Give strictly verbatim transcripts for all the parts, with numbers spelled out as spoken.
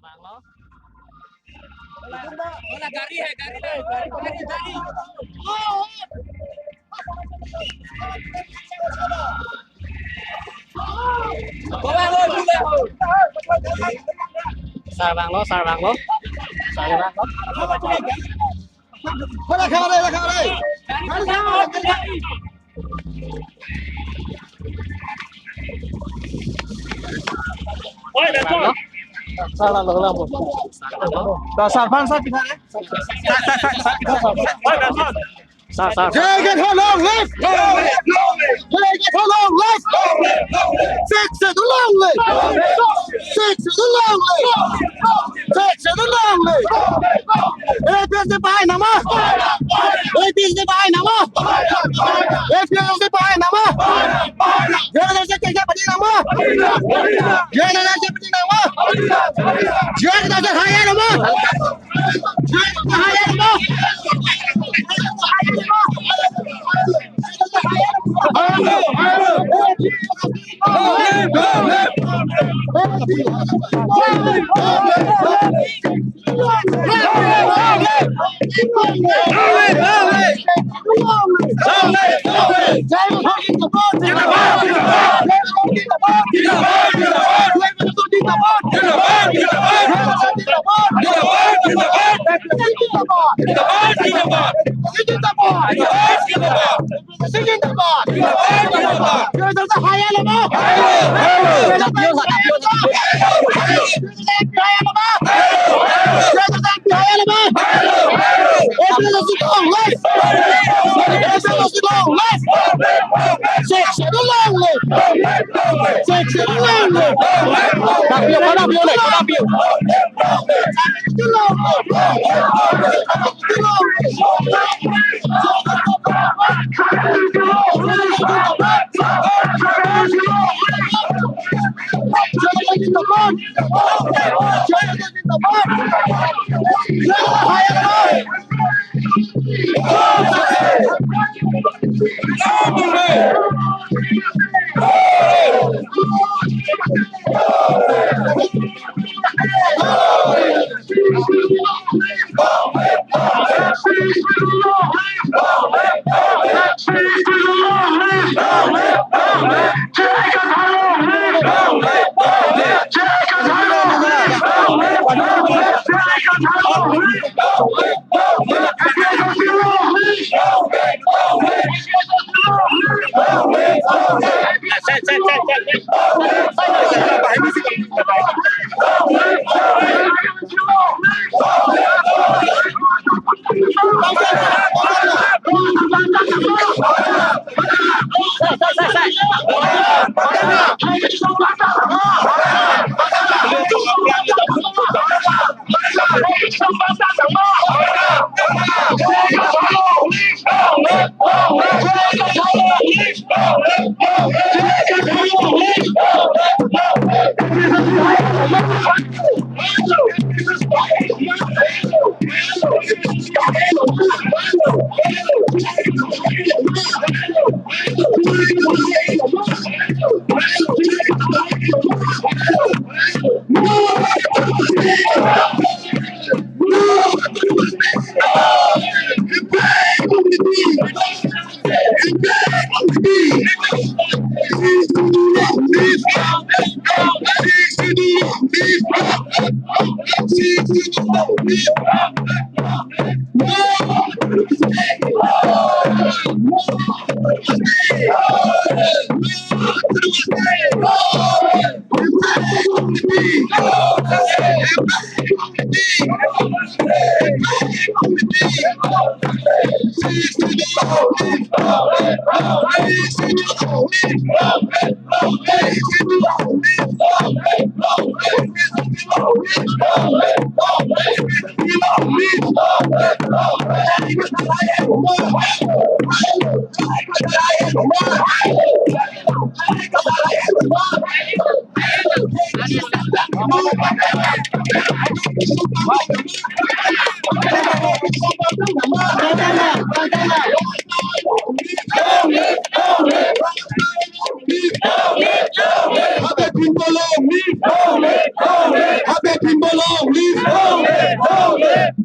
Bola gari hai, gari hai, gari, gari, gari. Bola lo, bola lo. Sar vanglo, sar vanglo. Sar vanglo. Bola kha re, bola kha re. Gari, gari, gari. Sar, sar, sar, sar, sar, sar, sar, sar. J K Tharlong live! J K Tharlong live! Sixth Schedule long live! Sixth Schedule long live! Sixth Schedule long live! A P H L C pahai nang ma? A P H L C pahai nang ma? A P H L C pahai nang ma? J N R C K K padi nang ma? J N R C padi nang ma? J N R C hai nang ma? Zindabad! Zindabad! Zindabad! Zindabad! Zindabad! Zindabad! Zindabad! Zindabad! Zindabad! Zindabad! Zindabad! Zindabad! Sixth Schedule long live! Sixth Schedule long live! Kapio, kapio, kapio. Habe Bimbo long! Habe Bimbo long!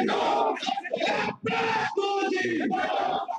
Express Doji!